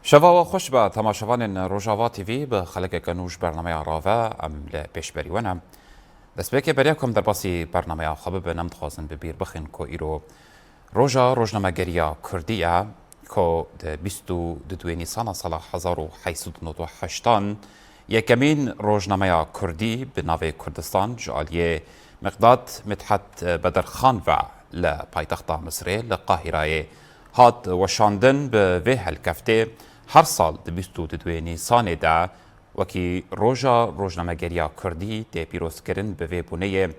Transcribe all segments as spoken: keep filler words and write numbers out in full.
Şeva we xweş be, temaşevanên Rojava T V, bi xelekeke nû ji bernameya Rave em li pêşberî we ne. Destpêkê beriya ku em derbasî bernameya xwe bibin, em dixwazin bi bîr bixin ku îro roja rojnamegeriya Kurdî ye, ku di bîst û duduê Nîsana sala hezar û heyt sed û nod û heştan yekemîn rojnameya Kurdî bi navê Kurdistan ji aliyê Miqdad Midhet Bedirxan ve li paytexta Misirê li Qahîreyê hat weşandin. Bi vê helkeftê her sal di bîst û duduê Nîsanê de wekî roja rojnamegeriya Kurdî tê pîrozkirin. Bi vê bûneyê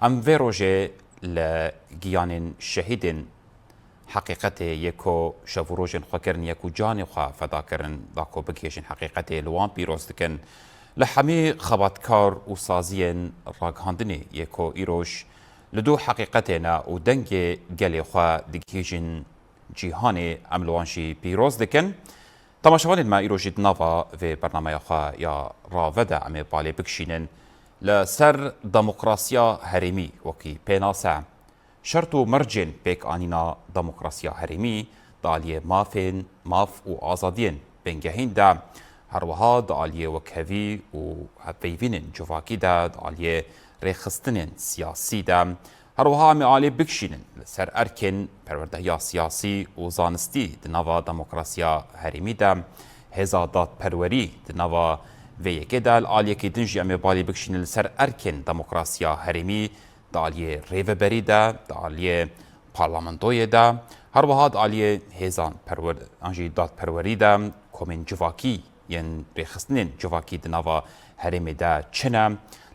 em vê rojê li giyanên şehîdên heqîqetê yê ku şev û rojên xwe kirin, yê ku canê xwe feda kirin, da ku bigihêjin heqîqetê, li wan pîroz dikin. Li hemî xebatkar û saziyên ragihandinê yê ku îroj li dû heqîqetê ne û dengê gelê xwe digihêjin cîhanê, em li wan jî pîroz dikin. Temaşevanên me, îro jî di nava vê bernameya xwe ya Rave de em ê balê bikişînin li ser demokrasiya herêmî wekî pênase. Şert û mercên pêkanîna demokrasiya herêmî di aliyê mafên, maf û azadiyên bingehîn de, her wiha di aliyê wekhevî û hevpeyvînên civakî de, di aliyê rêxistinên siyasî de, her wiha em ê alê bikişînin li ser erkên perwerdehiya siyasî û zanistî di nava demokrasiya herêmî de, hêza dadperwerî di nava vê yekê de, li aliyekî din jî em ê balê bikişînin li ser erkên demokrasiya herêmî di aliyê rêveberî de, di aliyê parlamentoyê de, her wiha di aliyê hêzan perwer-, an jî dadperwerî de, komên civakî yên rêxistinên civakî di nava herêmê de çi ne?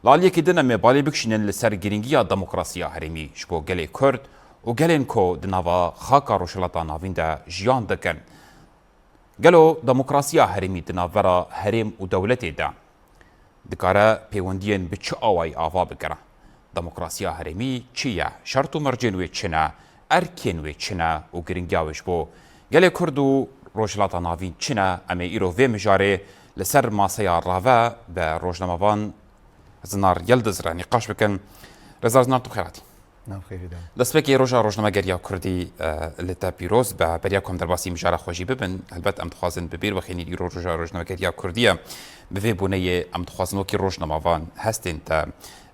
Li aliyekî din em ê balê bikişînin li ser girîngiya demokrasiya herêmî ji bo gelê Kurd û gelên ku di nava xaka Rojhilata Navîn de jiyan dikin. Gelo demokrasiya herêmî di navbera herêm û dewletê de dikare pêwendiyên bi çi awayî ava bikire? Demokrasiya herêmî çi ye? Şert û mercên wê çi ne? Erkên wê çi ne û giringiya wê ji bo gelê Kurd û Rojhilata Navîn çi ne? Em ê îro vê mijarê li ser maseya Rave bi rojnamevan Zinar Yildiz re nîqaş bikin. Rêzdar Zinar, tu xêr hatî. Nav xêrê de. Destpêkê roja rojnamegeriya Kurdî, e, li te pîroz be. Beriya ku em derbasî mijara xwe jî bibin, helbet em dixwazin bi bîr bixînin îro roja rojnamegeriya Kurdî ye. Bi vê bûneyê em dixwazin wekî rojnamevan hestên te,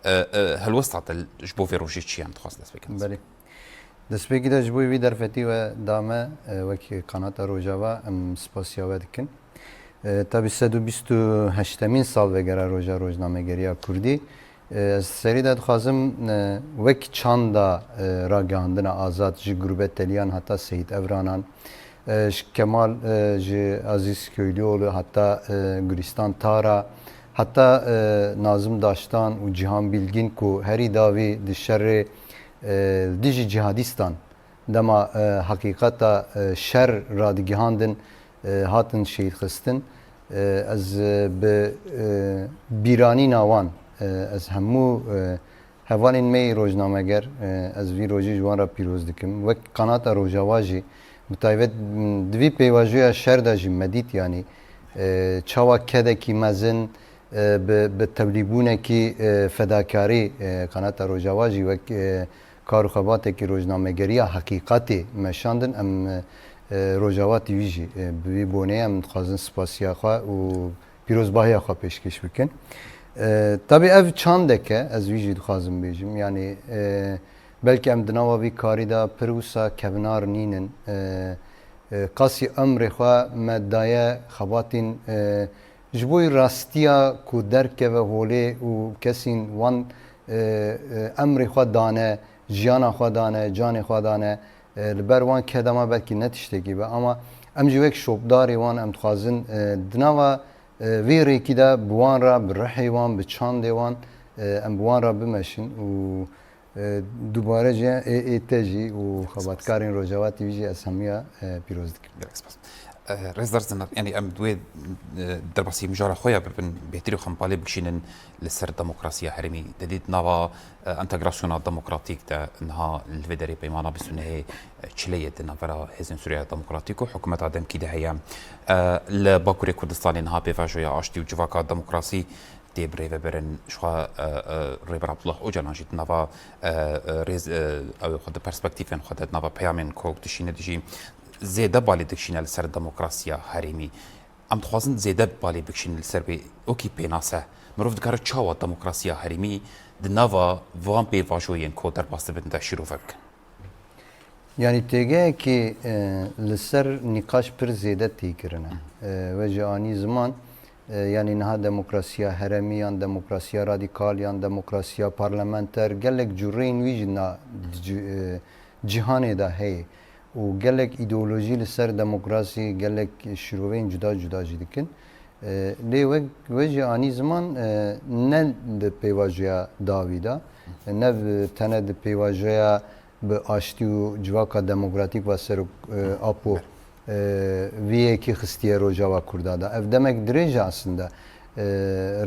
e, e, helwesta te ji bo vê rojê çi ye, em dixwazin dest pê kin. Belê. Destpêkî de ji bo vî derfetî we da me, e, wek Qanata Rojava em spasiya we dikin. E, tabî sed û bîst û heştemîn salvegera roja rojnamegeriya Kurdî. E, ez serî de dixwazim, e, wek çanda, e, ragihandina azad ji Gurbeteliyan heta Seyîd Evranan, e, ji Kemal, e, ji Azîz Köylüoğlu heta, e, Gulistan Tara, heta, e, Nazim Daştan û Cihan Bilgin ku herî dawî di şerê, e, dijî cihadîstan dema, e, heqîqeta, e, şer radigihandin, e, hatin şehîdxistin. E, ez, e, bi, e, bîranîna wan, e, ez hemû, e, hevalên me yê rojnameger, e, ez vî rojî ji wan re pîroz dikim. Wek Qanata Rojava jî, bi taybet, m, di vî pêvajoya şer de jî me dît, yanî, e, çawa kedekî mezin, e, bi, bi tevlîbûnekî, e, fedakarî, e, Qanata Rojava jî wek, e, kar û xebatekî rojnamegeriya heqîqetê meşandin. Em, e, Rojava T V jî, e, bi vî bonê em dixwazin spasiya xwe û pîrozbahiya xwe pêşkêş bikin. E, tabî ev çandek e, ez vî jî dixwazim bêjim. Yanî, e, belkî em di nava vî karî de pir wisa kevnar nînin. E, e, qasî emrê xwe me daye xebatên, e, ji bo rastiya ku derkeve holê û kesên wan, e, e, emrê xwe dane, jiyana xwe dane, canê xwe dane, e, li ber wan keda me belkî ne tiştekî be. Ama em jî wek şopdarê wan em dixwazin, e, di nava, e, vê rêkî de bi wan re, bi rihê wan, bi çandê wan, e, em bi wan re bimeşin û, e, dubare jî ê, ê te jî û xebatkarên Rojava T V jî ez hemiya, e, pîroz dikim. Gelek spas. E, Rêzdar Zinar, yanî em di wê, e, derbasî mijara xwe ya bibin, bêhtirî xwe em balê bikişînin li ser demokrasiya herêmî. Te dît nava, e, entegrasyona demokratîk de niha li vê derê peymana bîst û nehê, e, çileyê di navbera Hêzên Sûriya Demokratîk û Hikûmeta Demkî de heye. E, li Bakurê Kurdistanê niha pêvajoya aştî û civaka demokrasî tê birêvebirin. Ji xwe, e, e, Rêber Abdullah Ocalan jî di nava, e, e, rêz, e, ew xwe di perspektîfên xwe de, di nava peyamên ku dişîne dijî Zêde balê dikişîne li ser demokrasiya herêmî. Em dixwazin zêde balê bikişînin li ser vê wekî pênase. Mirov dikare çawa demokrasiya herêmî di nava van pêvajoyên ku derbas dibin de şîrove bikin? Yanî têgehekî e, li ser nîqaş pir zêde tê kirine. E, we jî anî ziman, e, yanî niha demokrasiya heremî yan demokrasiya radîkal yan demokrasiya parlamenter, gelek cureyên wî jî na ci- e, cîhanê de heye. Û gelek îdeolojî li ser demokrasî, gelek şîroveyên cuda cuda jî dikin. E, lê wek we jî anî ziman, e, ne di pêvajoya dawî de, ne bi- tene di pêvajoya bi aştî û civaka demokratîk ve serok e, Apo e, vê yekê xistiye Rojava Kurda de. Ev demek dirêj e aslında. E,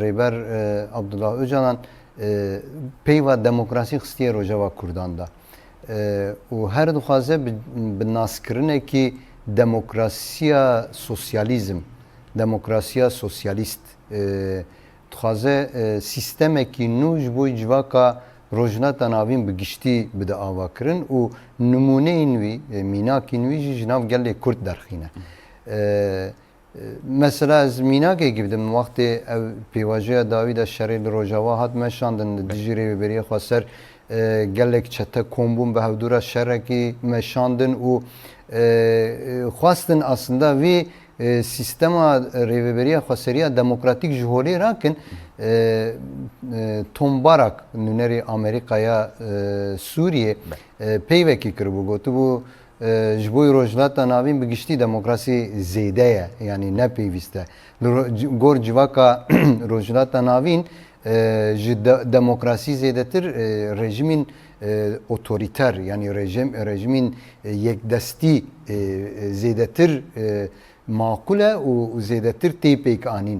Rêber e, Abdullah Ocalan e, peyva demokrasî xistiye Rojava Kurdan de. E, û her dixwaze bi, bi naskirinekî demokrasiya sosyalîzm, demokrasiya sosyalîst, e, dixwaze e, sîstemekî nû ji bo civaka Rojhilata Navîn bi giştî bide avakirin û nimûneyên wî, e, mînakên wî jî ji nav gelê Kurd derxîne. E, e, mesela ez mînakekî bidim, wextê ev pêvajoya dawî de şerê li Rojava hat meşandin, li dijî rêveberiya xweser e, gelek çete kom bûn, bi hevdû re şerekî meşandin û e, e, xwestin aslında vî e, sîstema rêveberiya xweseriya demokratîk ji holê rakin. E, e, Tom Barak, nûnerê Amerîkaya e, Sûriyê, e, peyvekî kiribû, gotibû, e, ji bo Rojhilata Navîn bi giştî demokrasî zêde ye, yanî ne pêwîst e. Li ro- ci- gor civaka Rojhilata Navîn e, ji de- demokrasî zêdetir e, rejimên e, otorîter, yanî rejim, rejimên e, yekdestî e, e, zêdetir e, maqûl e û, û zêdetir tê pêkanîn.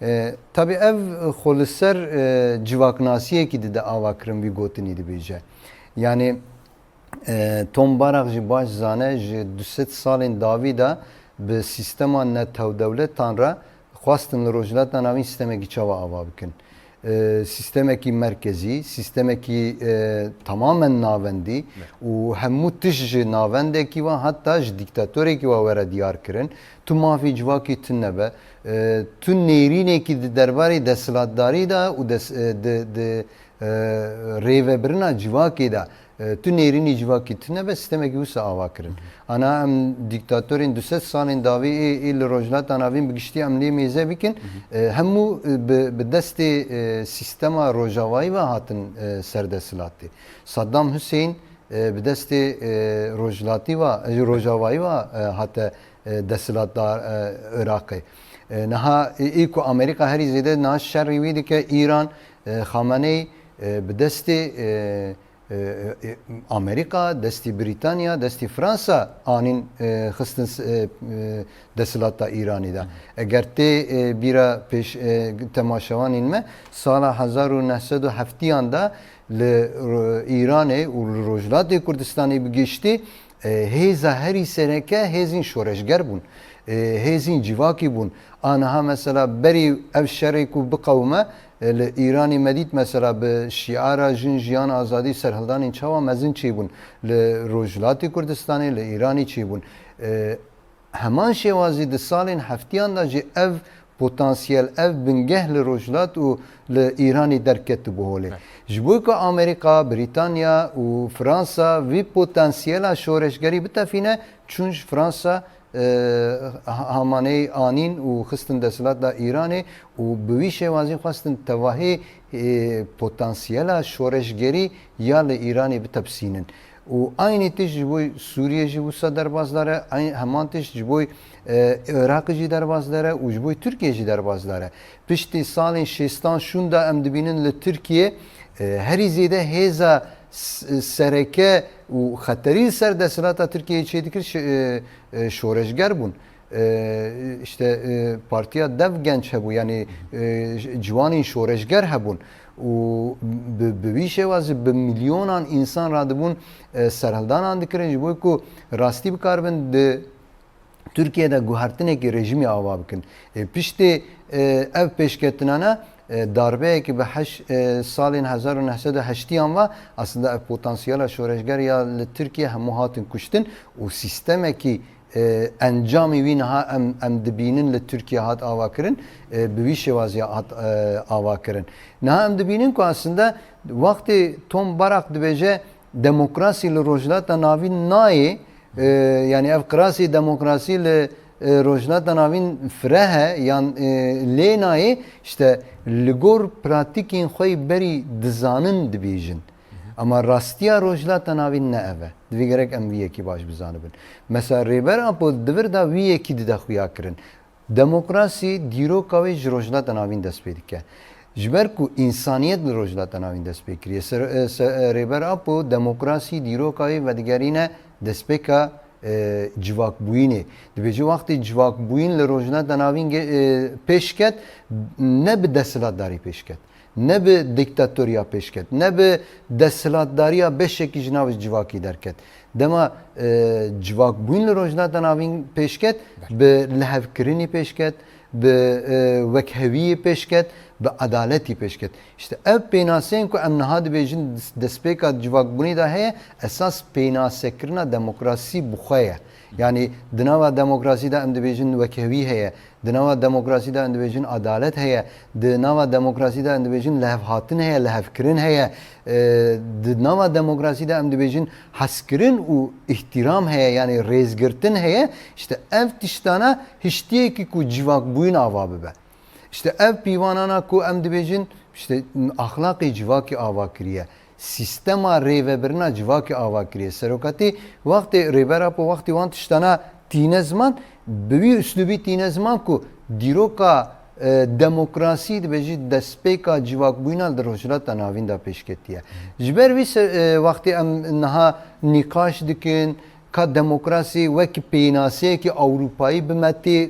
E, tabî ev xwe li ser e, civaknasiyekî dide avakirin vî gotinî dibêje. Yanî e, Tom Barak jî baş zane, ji du sed salên dawî de bi sîstema netewdewletan re xwestin li Rojhilata Navîn sîstemekî çawa ava bikin. E, sîstemekî merkezî, sîstemekî e, tamamen navendî û hemû tişt ji navendekî ve, heta ji dîktatorekî ve were diyar kirin. Tu mafê civakê tune be, e, tu nêrînekî di derbarê desthilatdarî de û des- e, di, di e, rêvebirina civakê de, e, tu nêrînî civakî tune be, sîstemekî wisa ava kirin. Ana em dîktatorên du sed salên dawî ê, ê li Rojhilata Navîn bi giştî em lê mêze bikin, e, hemû e, bi, bi destê e, sîstema rojavayî ve hatin e, ser desthilatê. Saddam Hussein e, bi destê e, rojhilatî ve, e, rojavayî ve e, hate e, desthilatdar e, Iraqê. E, niha ê, ê ku Amerîka herî zêde niha şerî wî dike, Îran, e, Xameneî e, bi destê e, e, e, Amerîka, destî Brîtanya, destî Fransa anîn e, xistin s- e, e, desthilata Îranî de. Eger tê e, bîra pêş e, temaşevanên me, sala hezar û neh sed û heftiyan de li Ro- Îranê û li Rojhilatê Kurdistanê bi giştî e, hêza herî sereke hêzên şoreşger bûn, e, hêzên civakî bûn. Aniha mesela berî ev şerê ku biqewime, e, li Îranê me dît mesela bi şiara jin, jiyan, azadî, serhildanên çawa mezin çêbûn. Li Rojhilatê Kurdistanê, li Îranê çêbûn. E, heman şêwazî di salên heftiyan de jî ev potansiyel, ev bingeh li Rojhilat û li Îranê derketibû holê. Ji bo ku Amerîka, Brîtanya û Fransa vî potansiyela şoreşgerî bitefîne, çûn ji Fransa e, ha- hamaneyê anîn û xistin desthilata Îranê û bi wî şêwazî xwestin tevahî e, potansiyela şoreşgerî ya li Îranê bitepsînin. Û aynî tişt ji bo Sûriyê jî wisa derbasdar e, ayn- heman tişt ji bo e, Iraqê jî derbasdar e û ji bo Tirkiyê jî derbasdar e. Piştî salên şêstan şûnda em dibînin li Tirkiyê e, herî zêde hêza s- sereke û xeterî li ser desthilata Tirkiyeyê çêdikir şi- e, e, şoreşger bûn. E, işte e, partiya Dev Genç hebû, yanî e, ciwanên şoreşger hebûn û bi, bi wî şêwazî bi milyonan însan radibûn e, serhildanan dikirin ji bo ku rastî bikaribin di Tirkiye de guhertinekî rejîmê ava bikin. E, piştê e, ev pêşketinane e, darbeyekî bi heş, e, salên hezar û neh sed û heştiyan ve aslında ev potansiyela şoreşger ya li Tirkiye hemû hatin kuştin û sîstemekî e, encamê wî niha em, em dibînin li Tirkiye hat avakirin, e, bi wî şêwazî hat, e, avakirin. Niha em dibînin ku aslında wextê Tom Barak dibêje demokrasî li Rojhilata Navîn nayê, e, yanî ev qirasê demokrasî li, e, Rojhilata Navîn fireh e, yan, e, lê nayê, işte li gor pratîkên xwe yî berî dizanin dibêjin. Ama rastiya Rojhilata Navîn ne ev e. Divê gerek em vî yekî baş bizanibin. Mesela Rêber Apo di vir de vî yekî dide xuya kirin. Demokrasî dîroka wê ji Rojhilata Navîn dest pê dike. Ji ber ku însaniyet li Rojhilata Navîn dest pê kiriye. Ser, e, se, e, Rêber Apo demokrasî dîroka wê vedigerîne destpêka, e, civakbûyînê. Dibêje wextê civakbûyîn li Rojhilata Navîn ge-, e, pêş ket, ne bi desthilatdarî pêş ket. Ne bi dîktatoriya pêş ket, ne bi desthilatdariya beşekî ji nav civakî derket. Dema, e, civakbûyîn li Rojhilata Navîn pêş ket, bi lihevkirinî pêş ket, bi, e, wekheviyê pêş ket, bi edaletî pêş ket. Îşte ev pênaseyên ku em niha dibêjin des-, destpêka civakbûnê de heye, esas pênasekirina demokrasî bi xwe ye. Yanî di nava demokrasî de em dibêjin wekhevî heye, Di nava demokrasî de em dibêjin adalet heye, di nava demokrasî de em dibêjin lihevhatin heye, lihevkirin heye, e, di nava demokrasî de em dibêjin hezkirin û îhtîram heye, yanî rêzgirtin heye. Îşte ev tiştana hiştiyekî ku civakbûyîn ava bibe. Îşte ev pîvanana ku em dibêjin, îşte axlaqê civakê ava kiriye. Sîstema rêvebirina civakê ava kiriye. Serokatî wextê Rêber Apo wextê wan tiştana tîne ziman, bi wî uslûbî tîne ziman ku dîroka, e, demokrasî dibêjî destpêka civakbûyîna li Rojhilata Navîn de pêşketiye. Ji ber vî se-, e, wextê em niha nîqaş dikin, ka demokrasî wek pênaseyekî Ewropayî bi me tê,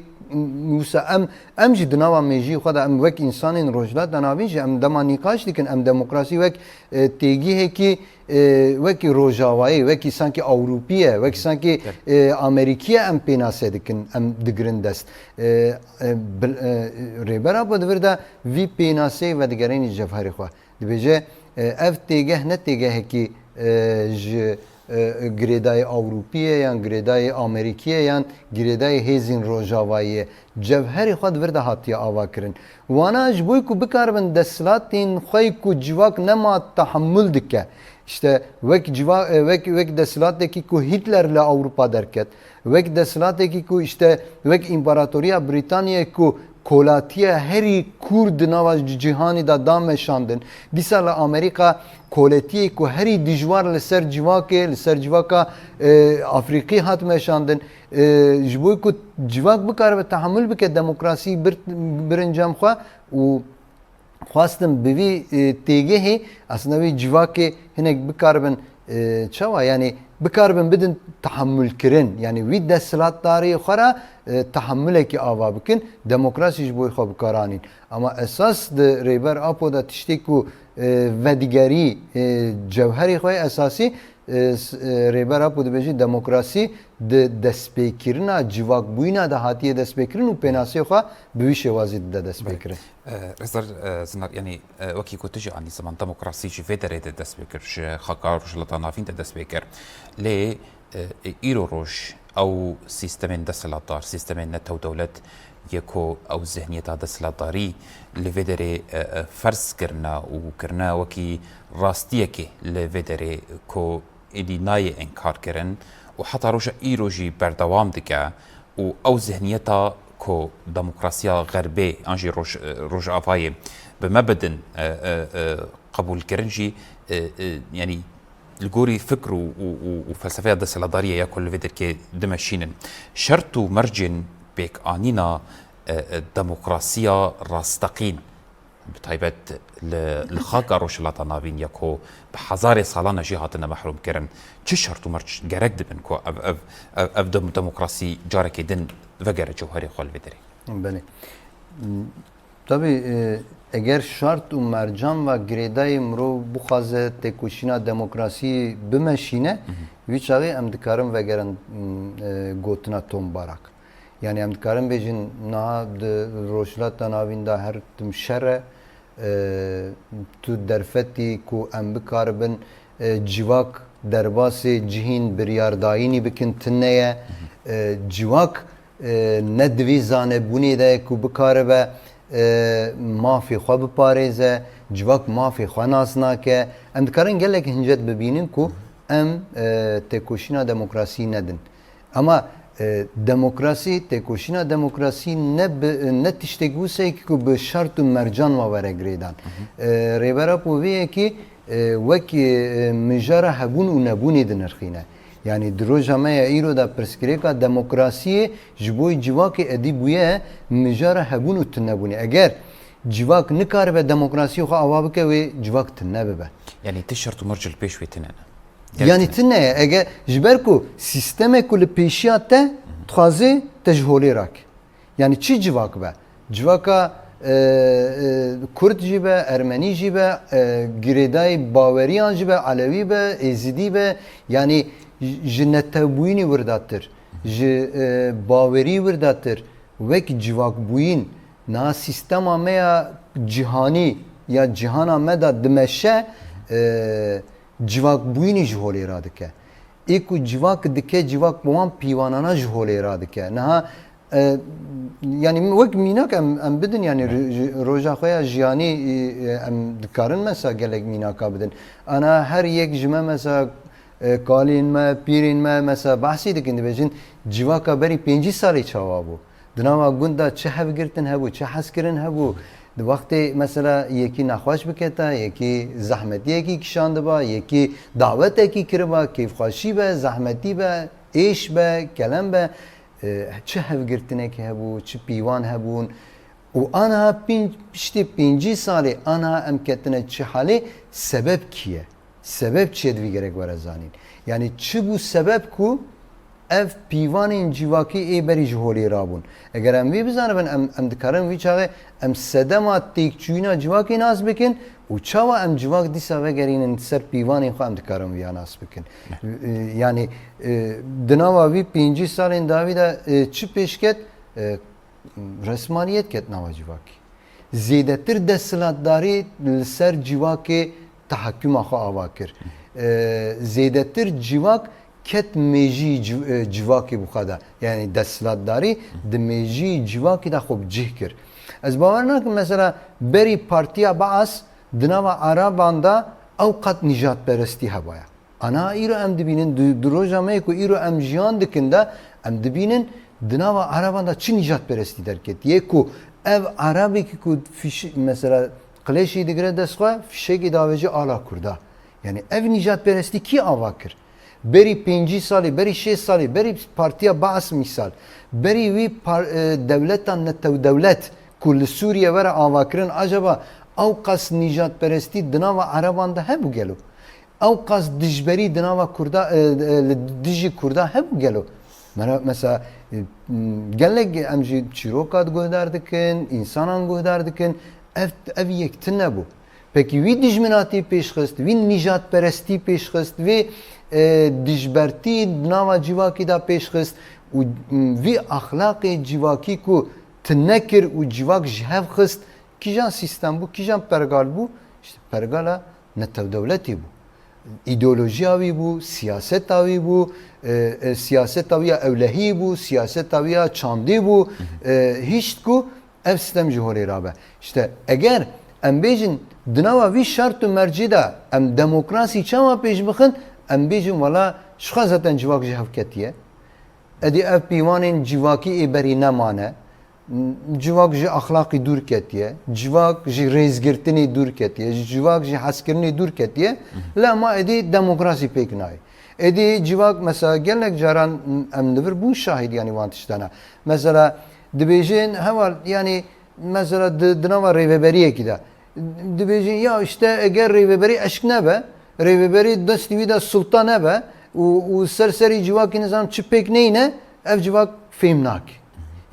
wisa em, em jî di nava mêjiyê xwe de em wek însanên Rojhilata Navîn jî em dema nîqaş dikin, em demokrasî wek, e, têgihekî, e, wekî Rojavayê, wekî sankî Ewropî ye, wekî sankî, e, Amerîkî ye em pênase dikin, em digirin dest. E, e, bil-, e, Rêber Apo di vir de vî pênaseyê vedigerînî cevherê xwe. Dibêje, e, ev têgeh ne têgehekî, e, ji, e, girêdayî Ewropî ye yan girêdayî Amerîkî ye yan girêdayî hêzên Rojavayî ye. Cevherê xwe di vir de hatiye ava kirin. Wana ji bo ku bikaribin desthilatên xwe ku civak nema tehemûl dike. Îşte wek civa-, e, wek, wek desthilatekî ku Hitler li Ewropa derket. Wek desthilatekî ku îşte wek Împaratoriya Brîtaniyê ku kolatiya herî kûr di nava ci-, cîhanê de da meşandin. Dîsa li Amerîka koletiyê ku herî dijwar li ser civakê, li ser civaka, e, Afrîkî hat meşandin. E, ji bo ku civak bikaribe tehemûl bike demokrasî bir, birin cem xwe û xwestin bi vî, e, têgehê, aslında vî civakê hinek bikaribin, e, çawa, yanî bikaribin bidin tehemûlkirin, yanî wî desthilatdariyê xwe re, e, tehemûlekî ava bikin, demokrasî ji bo xwe bi kar anîn. Ama esas di Rêber Apo de tiştê ku, e, vedigerî, e, cewherê xwe esasî, e, s-, e, Rêber Apo dibêje demokrasî di destpêkirina civakbûyîna de hatiye destpêkirin û pênaseyê xwe bi wî şêwazî dide destpêkirin. Belê. E, Rêzdar, e, Zinar, yanî, e, wekî ku tu jî anî ziman, demokrasî ji vê derê de dest pê kir, ji xaka Rojhilata Navîn de dest pê kir. Lê, e, îro roj ew sîstemên desthilatdar, sîstemên netewdewlet yê ku ew zihniyeta desthilatdarî li vê derê, e, e, ferz kirine û kirine wekî rastiyekê li vê derê ku êdî nayê enkarkirin û heta roja îro jî berdewam dike û ew zihniyeta ku demokrasiya Xerbê an jî Roj-, Rojavayê bi me bidin, e, e, e, qebûlkirin jî, e, e, yanî li gorî fikr û, û, û, û felsefeya desthilatdariyê ya ku li vê derkê dimeşînin. Şert û mercên pêkanîna, e, e, demokrasiya rasteqîn, bi taybet li, li xaka Rojhilata Navîn ya ku bi hezarê salan e jî hatine mehrûmkirin, çi şert û merc gerek dibin ku ev, ev, ev, ev dem-, demokrasî carekê din vegere cewherê xwe li vê derê? Belê. Tabî, e, eger şart û mercan ve girêdayî mirov bixwaze têkoşîna demokrasiyê bimeşîne, Mhm. vî çaxê em dikarin vegerin, m, e, gotina Tom Barak. Yanî em dikarin bêjin, niha di Rojhilata Navîn de her tim şer e, e, tu derfetî ku em bikaribin, e, civak derbasê cihîn biryardayînî bikin tune ye. E, civak, e, ne di vî zanebûnê de ye ku bikaribe, e, mafê xwe biparêze, civak mafê xwe nas nake. Em dikarin gelek hincet bibînin ku em, e, têkoşîna demokrasiyê nedin. Ama, e, demokrasî, têkoşîna demokrasî ne bi, ne tiştek wisa ye ku bi şert û mercan ve were girêdan. E, Rêber Apo vê yekê, e, wek, e, mijara hebûn û nebûnê dinirxîne. Yanî di roja me ya îro de pirsgirêka demokrasiyê ji bo civakê êdî bûye mijara hebûn û tunebûnê. Eger civak nikaribe demokrasiyê xwe ava bike, wê civak tune bibe. Yanî ti şert û merc li pêş wê tune ne. Yanî tune ye. Eger ji ber ku sîstemek ku li pêşiya te dixwaze te ji holê rake. Yanî çi civak be? Civaka, e, e, Kurd jî be, Ermenî jî be, e, girêdayî baweriyan jî be, Elewî be, Êzidî be, yanî ji netewbûyînî wirdatir, ji, e, bawerî wirdatir, wek civakbûyîn, niha sîstema me ya cîhanî ya cîhana me de dimeşe, e, civakbûyînî ji holê radike. Ê ku civak dike, civak bi wan pîvanana ji holê radike. Niha, e, yanî wek mînak em, em bidin, yanî ro-, ji-, roja xwe ya jiyanî, e, em dikarin mesela gelek mînaka bidin. Ana her yek ji me mesela, e, kalên me, pîrên me mesela behsî dikin, dibêjin civaka berî pêncî salê çawa bû? Di nava gund de çi hevgirtin hebû, çi hezkirin hebû? Di wextê mesela yekî nexweş biketa, yekî zehmetiyekî kişandiba, yekî dawetekî kiriba, kêfxweşî be, zehmetî be, êş be, kelem be, e, çi hevgirtinekî hebû, çi pîvan hebûn. Û aniha pînc, piştî pêncî salê aniha em ketine çi halê, sebeb kî ye? Sebeb çi ye, divî gerek were zanîn. Yanî çi bû sebeb ku ev pîvanên civakî ê berî ji holê rabûn? Eger em vî bizanibin, em, em dikarin vî çaxê em sedema têkçûyîna civakê nas bikin û çawa em civak dîsa vegerînin ser pîvanên xwe, em dikarin viya nas bikin. E, yanî, e, di nava vî pêncî salên dawî de, e, çi pêşket? E, Resmaniyet ket nava civakê. Zêdetir desthilatdarî li ser civakê tehakkuma xwe ava kir. Ee, zêdetir civak ket mêjî civ-, e, civakê bi xwe de. Yanî desthilatdarî di mêjî civakê de xwe bi cih kir. Ez bawer nakim, mesela berî Partiya Baas di nava Eraban de ew qet nîjadperestî hebaya. Ana îro em dibînin, di, di roja me ku îro em jiyan dikin de, em dibînin di nava Ereban de çi nîjadperestî derketiye ku ev Erebekî ku fîş-, mesela qileşî digire dest xwe, fîşekê davêje ala Kurda. Yanî ev nîjadperestî kî ava kir? Berî pêncî salê, berî şêst salê, berî Partiya Baas mîsal, berî wî par-, e, dewleta netewdewlet ku li Sûriye were avakirin, acaba ew qas nîjadperestî di nava Ereban de hebû gelo? Ew qas dijberî di nava Kurda, e, e, li dijî Kurda hebû gelo? Mera-, mesela, e, m, gelek em jî çîroka guhdar dikin, însanan guhdar dikin. Ev, ev yek tune bû. Pekî wî dijminatî pêşxist, wî nîjadperestî pêşxist, wî, e, dijbertî di nava civakî de pêşxist û, m, vî axlaqê civakî ku tune kir û civak ji hev xist, kîjan sîstem bû, kîjan pergal bû? İşte pergala netewdewletî bû. Îdeolojiya wî bû, siyaseta wî bû, e, e, siyaseta wî ya ewlehî bû, siyaseta wî ya çandî bû. E, hişt ku ev sîstem ji holê rabe. İşte eger em bêjin di nava vî şert û mercî de em demokrasî çawa pêş bixin, em bêjin wela ji xwe zaten civak ji hev ketiye. Edî ev pîvanên civakî ê berî nemane. Civak ji axlaqî dûr ketiye, civak ji rêzgirtinê dûr ketiye, civak ji hezkirinê dûr ketiye, lê ma êdî demokrasî pêk nayê. Êdî civak, mesela, gelek caran em li vir bûn şahîdiyanî wan tiştana. Mesela, dibêjin, heval, yanî, mesela, di, di nava rêveberiyekî de, dibêjin, ya, işte, eger rêveberî eşk nebe, rêveberî destî wî de sulta nebe û, û ser serî civakî, nizanim çi pêk neyne, ev civak fêm nake.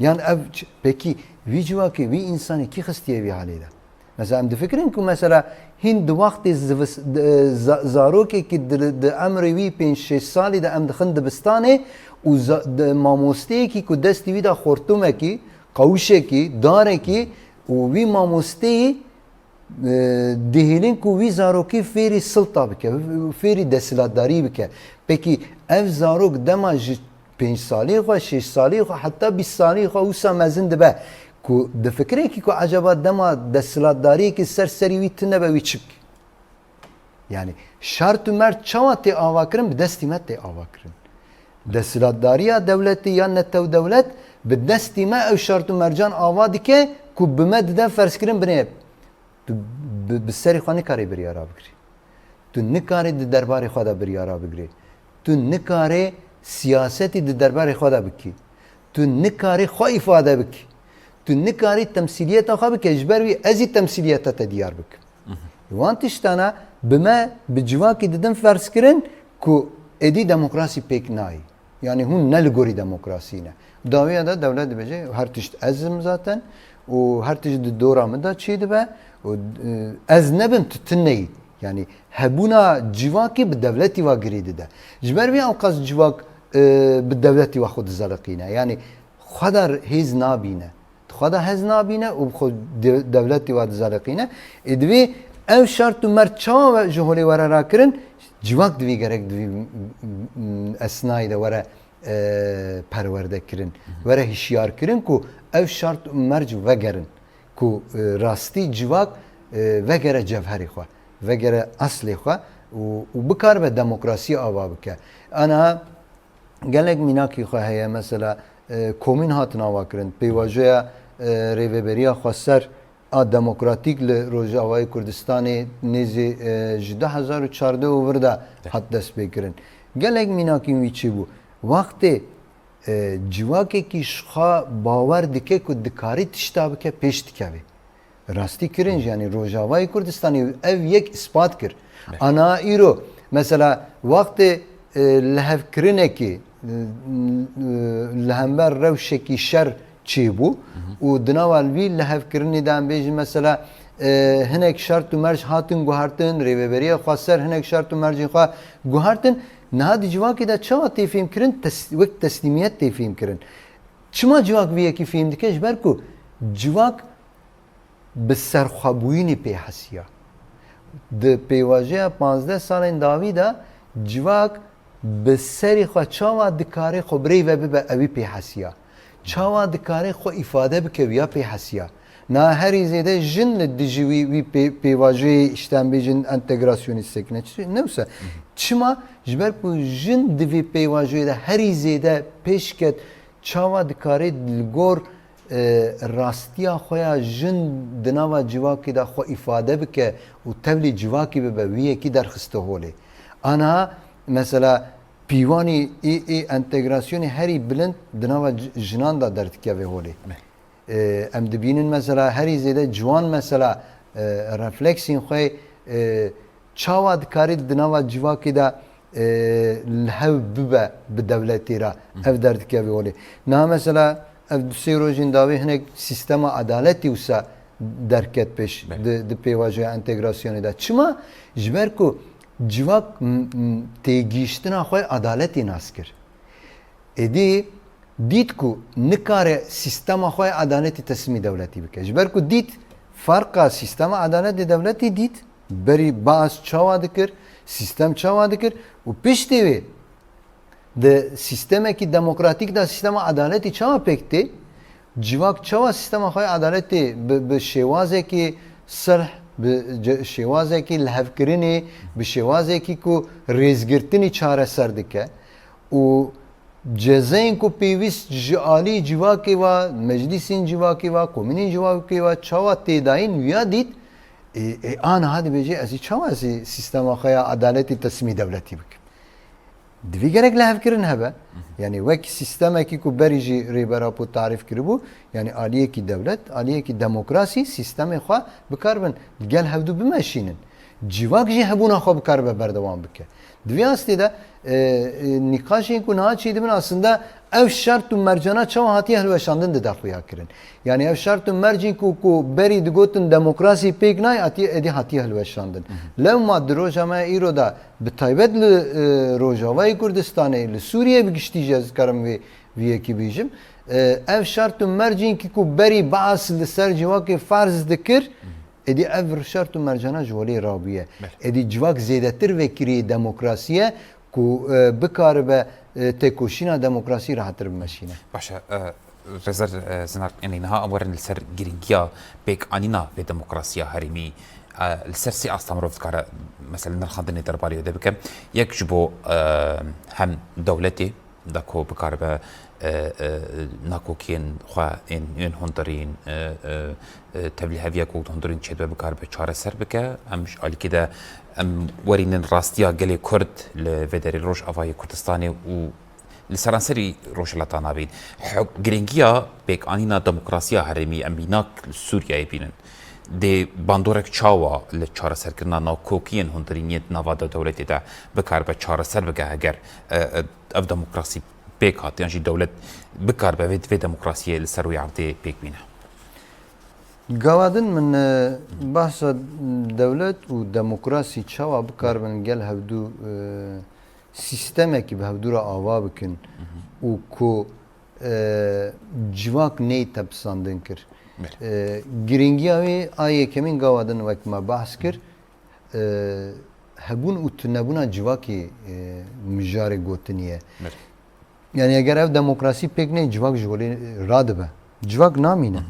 Yan ev ç-, pekî vî civakê, vî însanê kî xistiye vî halê de? Mesela em difikirin ku mesela hîn di wextê zivis-, di, za-, zarokekî di, di emrê wî pênc şeş salî de em dixin dibistanê û za-, di, mamosteyekî ku destî wî de xortumekî, qawişekî, darekî û wî mamosteyî e, dihêlin ku wî zarokî fêrî silta bike, fêrî desthilatdarî bike. Pekî ev zarok dema ji pênc salî xwe, şêş salî xwe, heta bîst salî xwe wisa mezin dibe, ku difikirekî ku ecaba dema desthilatdariyekî ser serî wî tune be, wî çi bike? Yani şart û mert çawa tê ava kirin? Bi destî me tê ava kirin. Desthilatdariya dewletê ya netew dewlet bi destî me ew şart û mercan ava dike ku bi me dide ferzkirin binê. Tu bi, bi serê xwe nikarê biryara bigirî. Tu nikarê di derbarê xwe de biryara bigirî. Tu nikarê siyasetî di derbarê xwe de bikî. Tu nikarê xwe îfade bikî. Tu nikarî temsîliyeta xwe bike. Ji ber wî ez jî temsîliyeta te diyar bikim. Wan tiştana bi me, bi civakî didin ferz kirin ku êdî demokrasî pêk nayî. Yani hûn ne li gorî demokrasî ne. Dawiya de dewlet dibêje, her tişt ez im zaten û her tişt di dora min de çêdibe û, e, ez nebim, tu tune yî. Yani hebûna civakî bi dewletî ve girê dide. Ji ber vê ewqas civak, e, bi dewletî ve xwe dizeliqîne. Yani xwe de hêz nabîne. Xwe de hez nabîne û bi xwe de-, dewletî ve dizeliqîne. Ê divê ev şart û mert çawa ji holê were rakirin? Civak divê gerek divê m-, m-, esnayê de were, e, perwerde kirin. Were hişyar kirin ku ev şart û merc vegerin. Ku, e, rastî civak, e, vegere cevherê xwe, vegere eslê xwe û, û bikaribe demokrasiyê ava bike. Ana gelek mînakî xwe heye, mesela, e, komîn hatin avakirin, pêvajoya, e, rêveberiya xweser a demokratîk li Rojavayê Kurdistanê nêzî, e, ji du hezar û çardeh û vir de hat destpêkirin. Gelek mînakî wî çêbû. Wextê, e, civakekî ji xwe bawer dike ku dikarî tişta bike, pêş dikeve. Rastî kirin jî, yanî Rojavayê Kurdistanê ev yek îspat kir. Ana îro, mesela, wextê, e, lihevkirinekî, e, li hember rewşekî şer çêbû û di nava vî lihevkirinê de em bêjin, mesela, e, hinek şert û merc hatin guhertin, rêveberiya xweser hinek şert û mercên xwe guhertin, niha di civakê de çawa tê fêhmkirin? Tes-, wek teslîmiyet tê fêhmkirin. Çima civak vî yekî fêhm dike? Ji ber ku civak bi serxwebûyînê pê hesiya. Di pêvajoya panzdeh salên dawî de civak bi serê xwe çawa dikare xwe bi rê ve bibe, ewî pê hesiya. Çawa dikare xwe îfade bike, wiya pê hesiya. Na herî zêde jin li dijî wî, wî pê-, pêvajoyê, işte, em bêjin entegrasyonî sekine. Çi-, ne wisa. Çima? Ji ber ku jin di vî pêvajoyê de herî zêde pêş ket, çawa dikare li gor, e, rastiya xwe ya jin di nava civakê de xwe îfade bike û tevlî civakî bibe, wî yekî derxiste holê. Aniha, mesela, pîvanî ê, ê entegrasyonê herî bilind di nava c-, jinan de derdikeve holê. Me. E, em dibînin, mesela, herî zêde ciwan, mesela, e, refleksên xwe, e, çawa dikarî di nava civakê de, e, li hev bibe bi dewletê re, ev derdikeve holê. Niha, mesela, ev du sê rojên dawî hinek sîstema edaletî wisa derket pêş di, di pêvajoya entegrasyonê de. Çima? Ji ber ku civak m-, m-, têgihiştina xwe edaletê nas kir. Êdî dît ku nikare sîstema xwe ya edaletê teslîmî dewletî bike. Ji ber ku dît ferqa sîstema edaletê dewletî dît, berî Baas çawa dikir, sîstem çawa dikir û piştî wê di sîstemekî demokratîk de sîstema edaletî çawa pêk tê, civak çawa sîstema xwe ya edaletê bi, bi şêwazekî silh, bi ce-, şêwazekî lihevkirinê, bi şêwazekî ku rêzgirtinî çareser dike û cezayên ku pêwîst ji alî civakê ve, meclîsên civakê ve, komînên civakê ve çawa tê dayîn, wiya dît, ê, ê, aniha dibêje, ez ê çawa ez ê sîstema xwe ya edaletê teslîmî dewletî bikim? Divê gerek lihevkirin hebe. Yanî wek sîstemekî ku berî jî Rêber Apo tarîf kiribû, yanî aliyekî dewlet, aliyekî demokrasî, sîstemê xwe bikaribin, gel hevdû bimeşînin. Civak jî hebûna xwe bikaribe berdewam bike. Di vê astê de, e, e, nîqaşên ku niha çêdibin, aslında ev şert û mercana çawa hatiye hilweşandin dide xuya kirin. Yanî ev şert û mercên ku, ku berî digotin demokrasî pêk nayê, hatiye, êdî hatiye hilweşandin. Lewma di roja me îro de, bi taybet li, e, Rojavayê Kurdistanê, li Sûriyê bi giştî jî ez dikarim vê, vê yekî bêjim. E, ev şert û mercên ki ku berî Baas li ser civakê ferz dikir, Êdî ev şert û mercana ji holê rabûye. Belê. Êdî civak zêdetir vekirî demokrasî ye ku, e, bikaribe, e, têkoşîna demokrasî rehetir bimeşîne. Baş e, e, Rêzer, e, Zinar, yanî niha em werin li ser girîngiya pêkanîna vê demokrasiya herêmî, e, li ser sê asta mirov dikare, mesela, nirxandinê derbarê wê de bike. Yek ji bo, e, hem dewletê, da ku bikaribe, e, e, nakokiyên xwe ên, ên hundirîn, e, e, e, tevlîheviya ku hundirîn çêdibe bikaribe çareser bike. Em ji alîkî de em werînin rastiya gelê Kurd li vê derê Rojavayê Kurdistanê û li seranserî Rojhilata Navîn. Huk-, girîngiya pêkanîna demokrasiya herêmî em mînak li Sûriyeyê bînin. Dê bandorek çawa li çareserkirina nakokiyên hundirîniyên di nava de dewletê de bikaribe çareser bike heger, e, e, ev demokrasî pêk hat, yan jî dewlet bikaribe vê, vê demokrasiyê li ser wê erdê pêk bîne? Gava din min, e, behsa dewlet û demokrasî çawa bikaribin gel hevdû, e, sîstemekî bi hevdû re ava bikin û ku, e, civak neyê tepisandin kir. Belê. E, girîngiya wê a yekemîn gava din wek me behs kir, e, hebûn û tunebûna civakê, e, mijarê gotinî ye. Belê. Yani eger ev demokrasî pêk neyê, civak ji holê radibe. Civak namîne.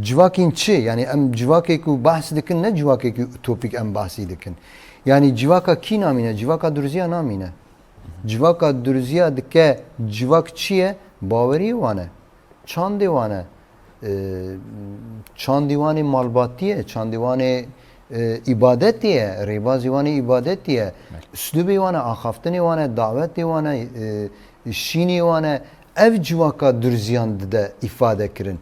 Civakên çi? Yani em civakê ku behs dikin, ne civakê ku utopîk em behsî dikin. Yani civaka kî namîne? Civaka Durziya namîne. Civaka Durziya dike, civak çi ye? Baweriyê wan e. Çandê wan e. E, çandî wan ê malbatî ye, çandî wan ê, e, îbadetê ye, rêbazî wan ê îbadetê ye. Belê. Uslûbê wan e, axaftinê wan e, dawetê wan e, e, şînê wan e. Ev civaka Durziyan dide îfade kirin.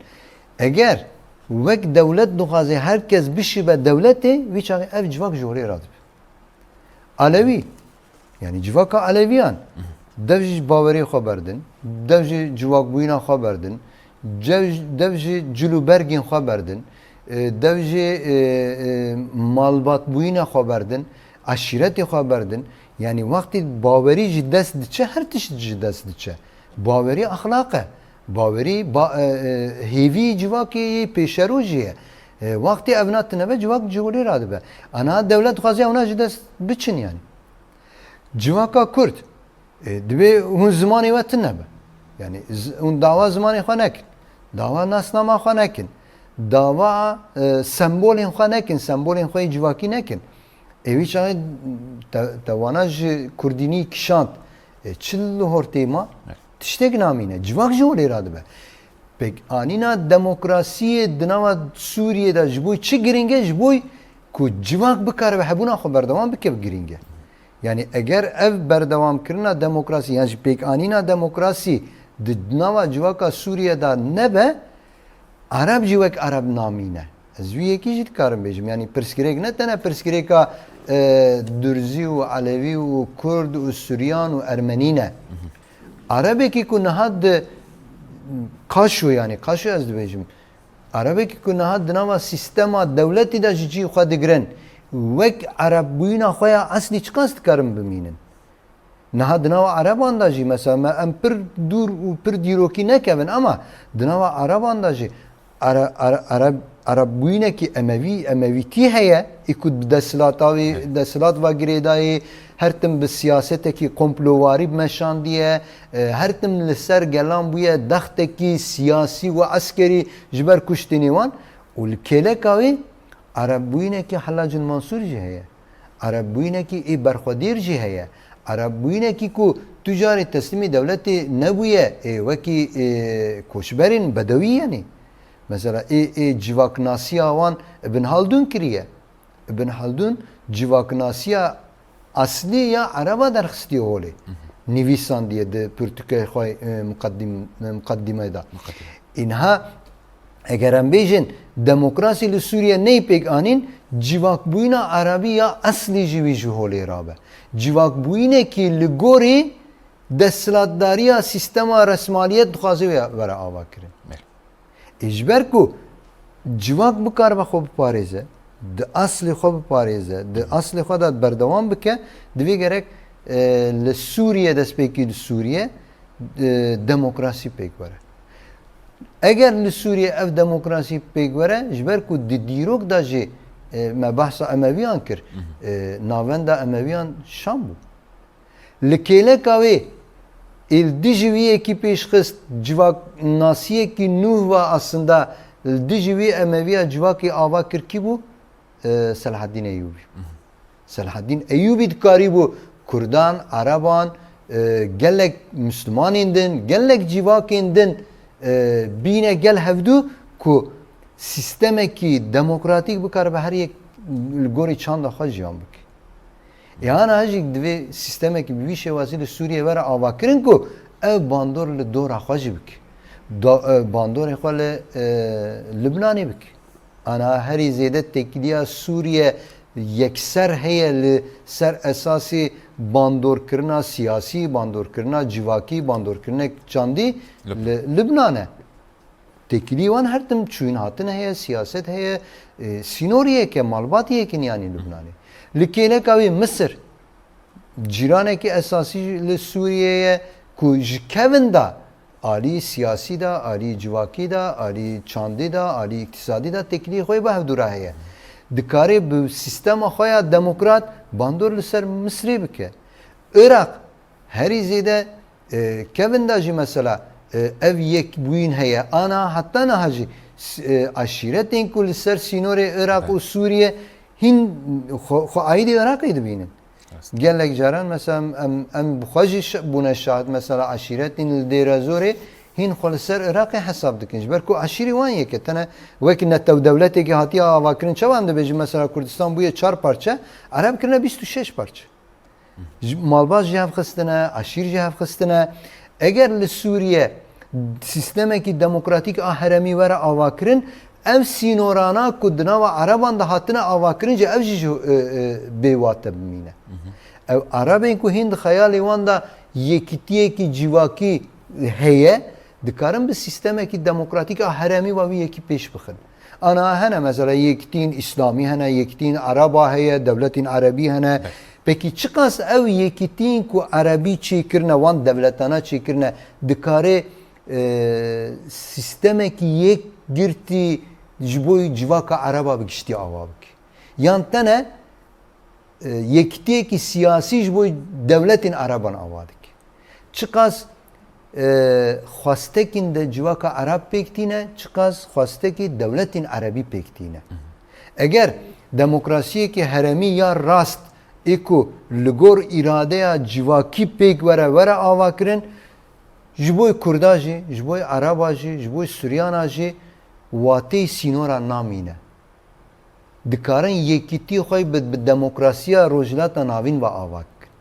Eger wek dewlet dixwaze her kes bişibe dewletê, vî çaxê ev civak ji holê radibe. Alewî, yani civaka Aleviyan, dev ji bawerê xwe berdin, dev ji civakbûyîna xwe berdin, cev-, dev ji cil û bergên xwe berdin, e, dev ji, e, e, malbatbûyîna xwe berdin, eşîretê xwe berdin. Yani wextî bawerî ji dest diçe, her tişt ji dest diçe. Bawerî exlaq e. Bawerî ba-, e, e, hêvî civakê yê pêşerojê ye. E, wextê evna tune be, civak ji holê radibe. Ana dewlet dixwaze evna ji dest biçin yani. Civaka Kurd, e, divê hûn zimanê we tune be. Yani z-, hûn dawa zimanê xwe nekin. Dawa nasnama xwe nekin. Dawa, e, sembolên xwe nekin, sembolên xwe yê civakî nekin. Ê wî çaxê te, te wana ji kurdînî kişand. E, çi li hortê ma? Evet. Tiştek namîne. Civak ji holê radibe. Pêkanîna demokrasiyê di nava Sûriyê de ji bo çi girîng e? Ji bo ku civak bikaribe hebûna xwe berdewam bike, girîng e. Yani eger ev berdewamkirina demokrasî, yan jî pêkanîna demokrasî di nava civaka Sûriye de nebe, Ereb jî wek Ereb namîne. Ez vî yekî jî dikarim bêjim. Yanî pirsgirêk ne tene pirsgirêka, e, Durzî û Elewî û Kurd û Suryan û Ermenî ne. Erebekî ku niha di Kaşo, yanî Kaşo ez dibêjim, Erebekî ku niha di nava sîstema dewletî de ji cihê xwe digirin, wek Ereb bûyîna xwe ya eslî çiqas dikarin bimînin? Niha di nava Ereban de jî, mesela, me, em pir dûr û pir dîrokî nekevin, ama di nava Ereban de jî Ere-, Ere-, Ereb-, Erebbûyînekî Emevî, Emevîtî heye, ê ku bi desthilata wî, Evet. desthilat ve girêdayê, her tim bi siyasetekî komplowarî bimeşandiye, e, her tim li ser gelan bûye dextekî siyasî û eskerî ji ber kuştinê wan û li kêleka wî Erebbûyînekî Hellacin Mansûr jî heye. Erebbûyînekî ê berxwedêr jî heye. Erebbûyînekî ku tu carê teslîmî dewletê nebûye, ê wekî, ê, koçberên bedewî yenê. Mesela ê, ê civaknasiya wan Ibn Haldun kiriye. Ibn Haldun civaknasiya eslî ya Ereba derxistiye holê. Nivîsandiye di pirtûkê xwe, e, muqeddim-, e, muqeddîmê de. Muqeddîme. Înha eger em bêjin demokrasî li Sûriye neyê pêk anîn, civakbûyîna Erebî ya eslî jî wî ji holê rabe. Civakbûyînekî li gorî desthilatdariya sîstema resmaliyet dixwaze wê were avakirin. Belê. Ê ji ber ku civak bikaribe xwe biparêze, di eslê xwe biparêze, di eslê xwe de berdewam bike, divê gerek, e, li Sûriye, destpêkî li Sûriye, e, demokrasî pêk were. Eger li Sûriye ev demokrasî pêk were, ji ber ku di dîrok de jî E, me behsa Emeviyan kir. E, navenda Emeviyan Şam bû. Li kêleka wê ê li dijî wî yekî pêşxist, civaknasiyekî nû ve aslında li dijî wî Emeviya civakê ava kir kî bû? E, Selahaddîn Eyûbî. Selahaddîn Eyûbî dikarîbû Kurdan, Ereban, e, gelek Mislimanên din, gelek civakên din, e, bîne gel hevdû ku sîstemekî demokratîk bikaribe her yek li gorî çanda xwe jiyan bike. Ê ana jî divê sîstemekî bi vî şêwazî li Sûriyê were avakirin ku ev bandor li dora xwe jî bike. Da, e, bandorê xwe li, e, Libnanê bike. Ana herî zêde têkiliya Sûriye yekser heye li ser esasê bandorkirina siyasî, bandorkirina civakî, bandorkirinek çandî Lib- li Libnan e. Têkilî wan her tim çûyîn hatin heye, siyaset heye, e, sînorî yek e, malbatî yek in yanî Libnanê. Li kêleka wî Misir, cîranekî esasî li Sûriyê ye ku ji kevin de alî siyasî de, alî civakî de, alî çandî de, alî îktisadî de têkilî xwe bi hevdû re heye. Dikare bi sîstema xwe ya demokrat bandor li ser Misrê bike. Iraq herî zêde, e, kevin de jî mesela, e, ev yekbûyîn heye. Ana heta niha jî s-, e, aşîretên ku li ser sînorê Iraq û Sûriye hîn xwe, xwe aîdî Iraqê dibînin. Gelek caran mesela em, em, em bi xwe jî şi-, bûne şahid, mesela aşîretên li Dêrezorê hîn xwe li ser Iraqê hesab dikin. Ji ber ku aşîrî wan yek e, tene wek netew dewletekê hatiye avakirin. Çawa em dibêjin mesela Kurdistan bûye çar parçe, Ereb kirine bîst û şeş parçe. Ji, malbat jî hev xistine, aşîr jî hev xistine. Eger li Sûriye sîstemekî demokratîk a heremî were avakirin, ev sînorana ku di nava Ereban de hatine avakirin jî ev jî ji, e, e, bêwate bimîne. Ew Erebên ku hîn di xeyalê wan de yekîtiyekî civakî heye, dikarin bi sîstemekî demokratîk a heremî ve wî yekî pêş bixin. Ana hene mesela yekîtiyên îslamî hene, yekîtiyên Ereba heye, dewletên Erebî hene. Pekî çiqas ew yekîtiyên ku Erebî çêkirine, wan dewletana çêkirine, dikare, e, sîstemekî yekgirtî ji bo civaka Ereba bi giştî ava bike? Yan tene, e, yekîtiyekî siyasî ji bo dewletên Ereban ava dike? Çiqas, e, xwestekîn de civaka Ereb pêk tîne, çiqas xwestekî dewletên Erebî pêk tîne. Eger demokrasiyekî heremî ya rast ê ku li gor îradeya civakî pêk were, were avakirin, ji bo Kurda jî, ji bo Ereba jî, ji bo Suryana jî wateyê sînora namîne. Dikarin yekîtî xwe bi, bi demokrasiya Rojhilata Navîn ve ava bikin.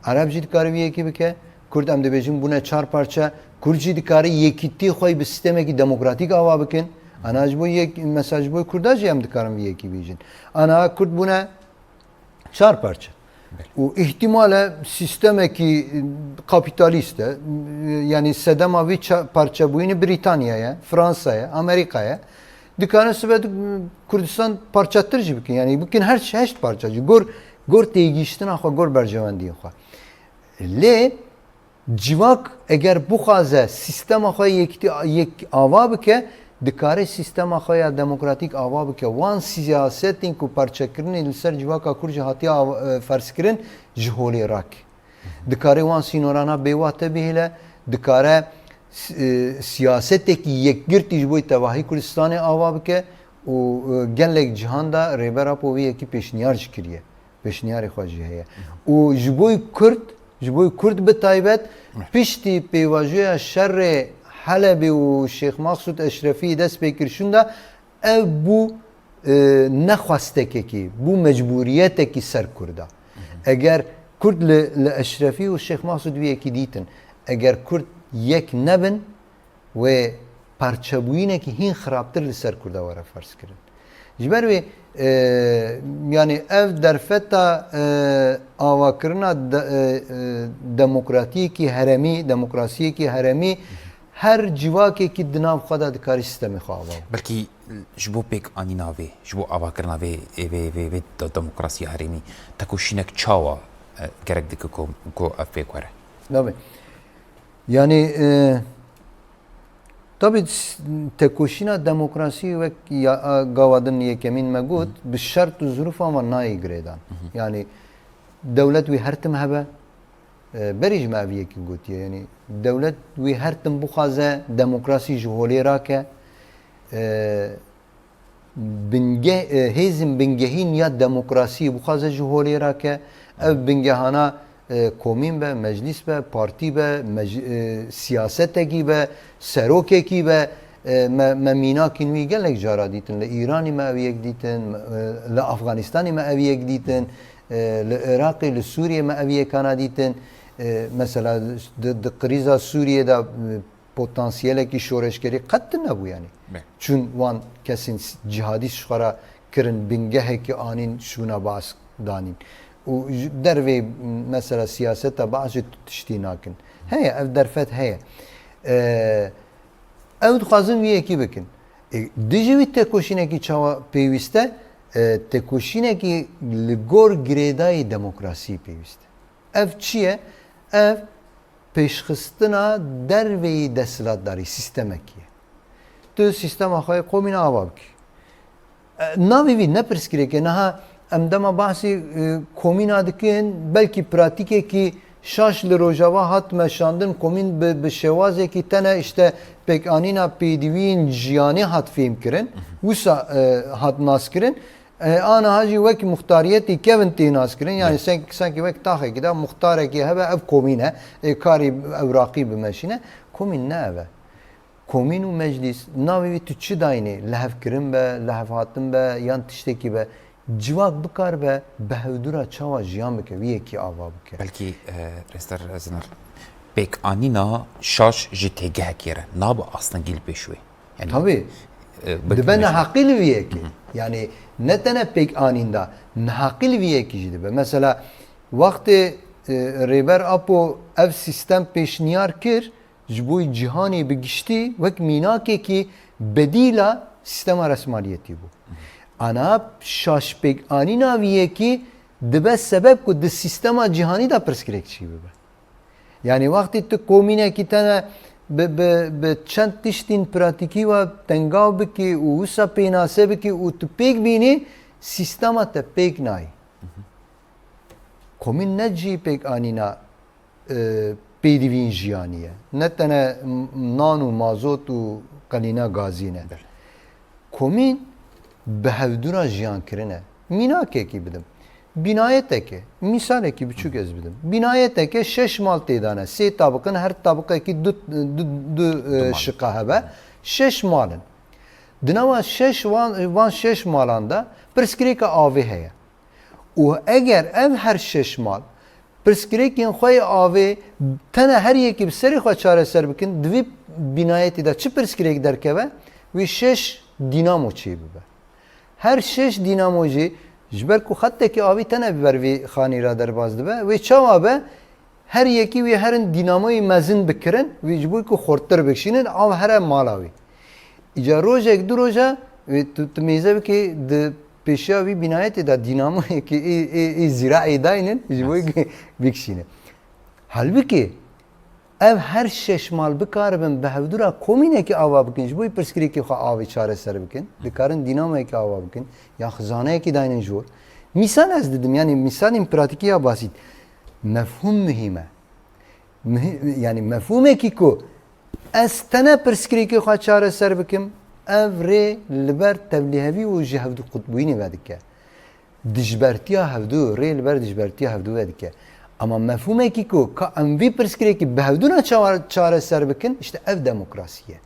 Ereb jî dikare vî yekî bike, Kurd em dibêjin bûne çar parçe, Kurd jî dikare yekîtî xwe bi sîstemekî demokratîk ava bikin. Ana ji bo yek, mesela ji bo Kurda jî em dikarin vî yekî bêjin. Ana Kurd bûne çar parçe. Belê. Û îhtimal e sîstemekî, e, kapîtalîst e, e, yanî sedema vî ça-, parçebûyînê Brîtanya ye, Fransa ye, Amerîka ye. Dikare sibe di-, Kurdistan parçetir jî bikin. Yanî bikin her heşt parçe jî. Gor, gor têgihiştina xwe, gor berjewendiyên xwe. Lê civak eger bixwaze sîstema xwe yekîtî, yek ava bike, dikare sîstema xwe ya demokratîk ava bike. Wan siyasetên ku parçekirinê li ser civaka Kurd jî hatiye av-, e, ferzkirin, ji holê rake. Dikare wan sînorana bêwate bihêle, dikare s-, e, siyasetekî yekgirtî ji bo tevahî Kurdistanê ava bike û, e, gelek cihan de Rêber Apo vê yekî pêşniyar jî kiriye. Pêşniyarê xwe jî heye. Û ji bo Kurd, ji bo Kurd bi taybet, piştî pêvajoya şerê Helebê û Şêx Maqsûd Eşrefî dest pê kir şûnda, ev bû, e, ne xwestekekî, bû mecbûriyetekî ser Kurda. Eger Kurd li, li Eşrefî û Şêx Maqsûd vî yekî dîtin, eger Kurd yek nebin, wê parçebûyînekî hîn xirabtir li ser Kurda were ferz kirin. Ji ber wê, e, yanî ev derfeta, e, avakirina de-, e, e, demokratiyekî heremî, demokrasiyekî heremî her civakekî di nav xwe de dikarî sîstemê xwe ava bike. Belkî ji bo pêk anîna vê, ji bo avakirina vê, ê vê, vê, vê de-, demokrasiya herêmî, tekoşînek çawa, e, gerek dike ku, ku ev pêk were? Nabê. Yanî, e, Tabii s-, tekoşîna demokrasî wek ya, a, gava din yekemîn me got, bi şert û zirûfan ve nayê girêdan. Yani dewlet wî her tim hebe, e, berî ji me ev yekî gotiye, yani dewlet wî her tim bixwaze demokrasî ji holê rake, e, binge-, e, hêzên bingehîn ya demokrasiyê bixwaze ji holê rake, ev bingehana, e, komîn be, meclîs be, partî be, mec-, e, siyasetekî be, serokekî be, e, me, me mînakên wî gelek cara dîtin. Li Îranî me ev yek dîtin, e, li Afganistanî me ev yek dîtin, e, li Iraqê, li Sûriyê me ev yekana dîtin. E, mesela di, di krîza Sûriyê de, e, potansiyelekî şoreşgerî qet tune bû yani. Be. Çûn wan kesên s-, cihadîst ji xwe re kirin, bingehekî anîn şûna Baas danîn. Û ji dervê mesela siyaseta Baas jî tu tiştî nakin. Heye, ev derfet heye. Ee, ew dixwazin wî yekî bikin. E, dijî wî tekoşînekî çawa pêwîst e? E, tekoşînekî li gor girêdayî demokrasiyê pêwîst e. Ev çi ye? Ev pêşxistina derveyî desthilatdarî, sîstemekî ye. Tu sîstema xwe yê komîna ava bikî. E, navê vî ne pirsgirêk e. Niha em dema behsî, e, komîna dikin, belkî pratîkekî şaş li Rojava hat meşandin, komîn bi, bi şêwazekî tene işte pêkanîna pêdiviyên jiyanê hat fêhm kirin, wisa, e, hat nas kirin. E, aniha jî wek muxtariyetî kevin tê nas kirin. Yani sank-, sanki wek taxekî de muxtarekî hebe ev komîn e. E, karî ewraqî bimeşîne. Komîn ne ev e. Komîn û meclîs navê wî tu çi dayînê? Lihevkirin be, lihevhatin be yan tiştekî be. Civak bikaribe bi hevdû re çawa jiyan bike, wî yekî ava bike. Belkî, e, Rêzdar Zinar, pêkanîna şaş ji têgehekê re nabe astengî li pêş wê. Yani, Tabii. E, bi-, Dibe mesela neheqî li vî yekê. Yani ne tene pêkanîn de, neheqî li vî yekî jî dibe. Mesela wextê, e, Rêber Apo ev sîstem pêşniyar kir, ji bo cîhanê bi giştî wek mînakekî bedîla sîstema resmaliyetî bû. Ana şaş pêkanîna vî yekî dibe sebeb ku di sîstema cîhanî de pirsgirêkçî bibe. Yani wextî tu komînekî tene bi, bi, bi çend tiştîn pratîkî ve tengav bikî û wisa pênase bikî û tu pêk bînî, sîstema te pêk nayî. Komîn ne cî pêkanîna, e, pêdivîn jiyanî ye. Ne tene m-, nan û mazot û qelîna gazî ne. Belê. Komîn bi hevdû re jiyan kirine. Mînakekî bidim. Bînayeteke, mîsalekî biçûk ez bidim. Bînayeteke şeş mal tê de ne. Sê tabiqin, her tabiqekî du, du, du, e, Du mal. şiqa hebe. Şeş mal in. Di nava şeş van, van şeş malan de pirsgirêka avê heye. Û eger ev her şeş mal pirsgirêkên xwe yê avê tene her yekî bi serê xwe çareser bikin, di vî bînayetî de çi pirsgirêk derkeve? Wî şeş dînamo çêbibe. Her şeş dînamo jî ji ber ku xetekî avî tene bi ber vî xanî re derbas dibe, wê çawa be? Her yekî wî herin dînamoyê mezin bikirin, wî ji bo ku xurttir bikişînin, av here mala wî. Îca rojek, du roja, wê tu, tu mêze bikî di pêşiya wî bînayetê de dînamoyekî ê, ê, ê zîraê daynin, ji bo ku bikişîne. Halbikî ev her şeş mal bikaribin bi hevdû re komînekî ava bikin, ji bo pirsgirêkê xwe avê çareser bikin, dikarin dînamoyekî ava bikin, ya xizaneyekî daynin jor. Mîsal ez didim, yani mîsalên pratîkî ya basît. Mefhûm muhîm e. Muhi-, yani mefhûmekî ku ez tene pirsgirêkê xwe çareser bikim, ev rê li ber tevlîhevî û ji hevdu qutbûyînê vedike. Dijbertiya hevdu, rê li ber dijbertiya hevdu vedike. Ama mefhûmekî ku ka em vî pirsgirêkî bi hevdû re çawa-, çareser bikin, işte ev demokrasî ye.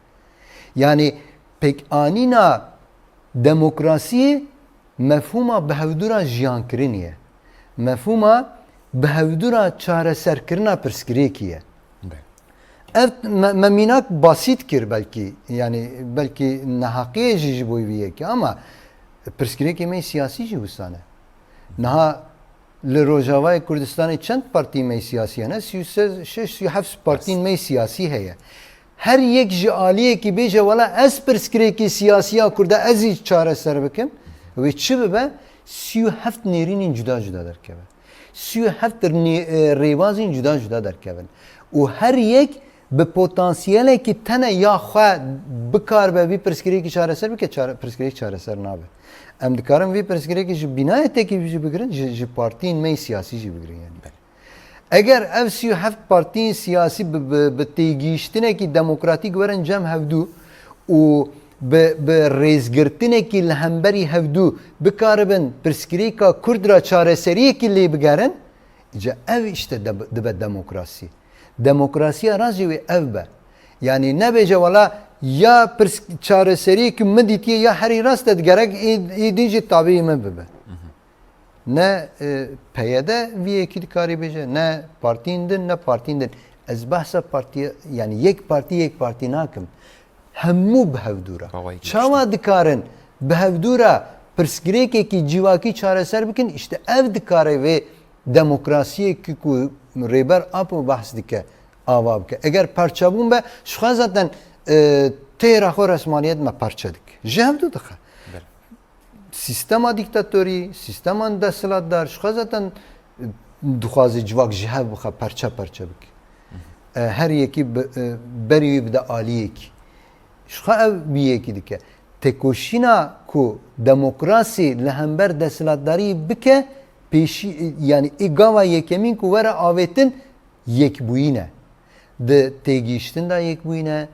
Yani pêkanîna demokrasiyê mefhûma bi hevdû re jiyankirinê ye. Mefhûma bi hevdû re çareserkirina pirsgirêkî ye. Be. Ev me, me mînak basît kir belkî, yani belkî neheqiyê jî ji bo vî yekê, ama pirsgirêkê me siyasî jî wisa ne. Niha li Rojavayê Kurdistanê çend partî me siyasî hene? Sî û şeş, sî û heft partîn me siyasî heye. Her yek ji aliyekî bêje, wela ez pirsgirêkî siyasî ya Kurda ez ê çareser bikim. Wê çi bibe? Sî û heft nêrînên cuda cuda derkeve. Sî û heft nê-, e, rêbazên cuda cuda derkevin. Û her yek bi potansiyelekî tene ya xwe bikaribe vî pirsgirêkî çareser bike, çare, pirsgirêk çareser nabe. Em dikarin vî pirsgirêkî ji bînayê tekî jî bigirin, ji, ji partiyên me yê siyasî jî bigirin yani. Eger ev sî û heft partiyên siyasî bi, bi, bi têgihiştinekî demokratîk werin cem hevdû û bi, bi rêzgirtinekî li hemberî hevdû bikaribin pirsgirêka Kurd re çareseriyekî lê bigerin, îca ev işte de, dibe demokrasî. Demokrasiya rajê wê ev be. Yani nebêje wela ya pirs çareseriyekî min dîtiye ya herî rast e, gerek ê, ê din jî tabî min bibe. Ne, e, P Y D vî yekî dikarî bêje, ne partiyên din, ne partiyên din. Ez behsa partiye, yani yek partî, yek partî nakim. Hemû bi hevdû re. Çawa dikarin bi hevdû re pirsgirêkekî civakî çareser bikin? İşte ev dikare vê demokrasiyekî ku Rêber Apo behs dike, ava bike. Eger parçabûn be, ji xwe zaten, e, têra xwe resmaniyet me parçe dike. Ji hevdû dixe. Belê. Sîstema dîktatorî, sîstema desthilatdar, ji xwe zaten, e, dixwaze civak ji hev bixe, parçe parçe bike. E, her yekî bi, e, berî wî bide aliyekî. Ji xwe ev bî yekî dike. Têkoşîna ku demokrasî li hember desthilatdarî bike, pêşî, e, yani ê gava yekemîn ku were avêtin, yekbûyîn e. Di têgihiştin de yekbûyîn e,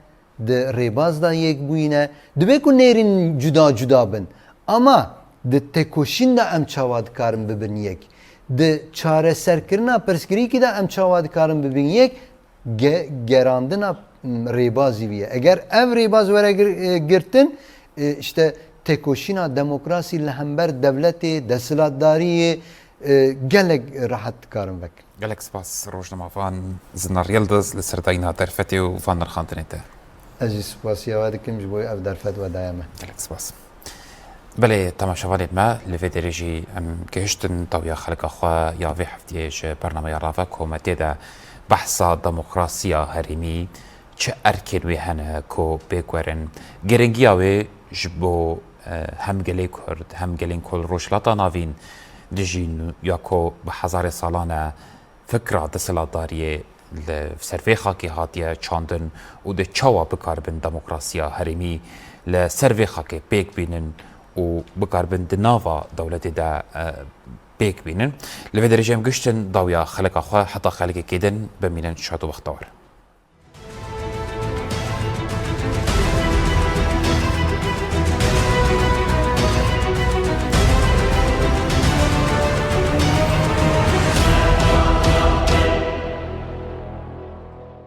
di rêbaz de yekbûyîn e. Dibe ku nêrîn cuda cuda bin. Ama di têkoşîn de em çawa dikarin bibin yek? Di çareserkirina pirsgirêkî de em çawa dikarin bibin yek? Ge-, gerandina, m, rêbazî vî ye. Eger ev rêbaz were gir-, e, girtin, e, işte têkoşîna demokrasî li hember dewletê, desthilatdariyê, e, gelek rehet dikarin vekin. Gelek spas, rojnamevan Zinar Yildiz li ser dayîna derfetê û van nirxandinê te. Ez jî spasiya we dikim ji bo ev derfet we daye me. Gelek spas. Belê, temaşevanên me, li vê derê jî em gihiştin dawiya xelka xwe ya vê heftiyê ji bernameya Rave ku me tê de behsa demokrasiya herêmî, çi erkên wê hene ku pêk werin, giringiya wê ji bo, e, hem gelê Kurd, hem gelên ku li Rojhilata Navîn dijîn ya ku bi hezarê salan e fikra desthilatdariyê li ser vê xakê hatiye çandin û di çawa bikaribin demokrasiya herêmî li ser vê xakê pêk bînin û bikaribin di nava dewletê de, e, pêk bînin. Li vê derê jî em gihiştin dawiya xeleka xwe, heta xelekekê din bimînin şad û bextewar.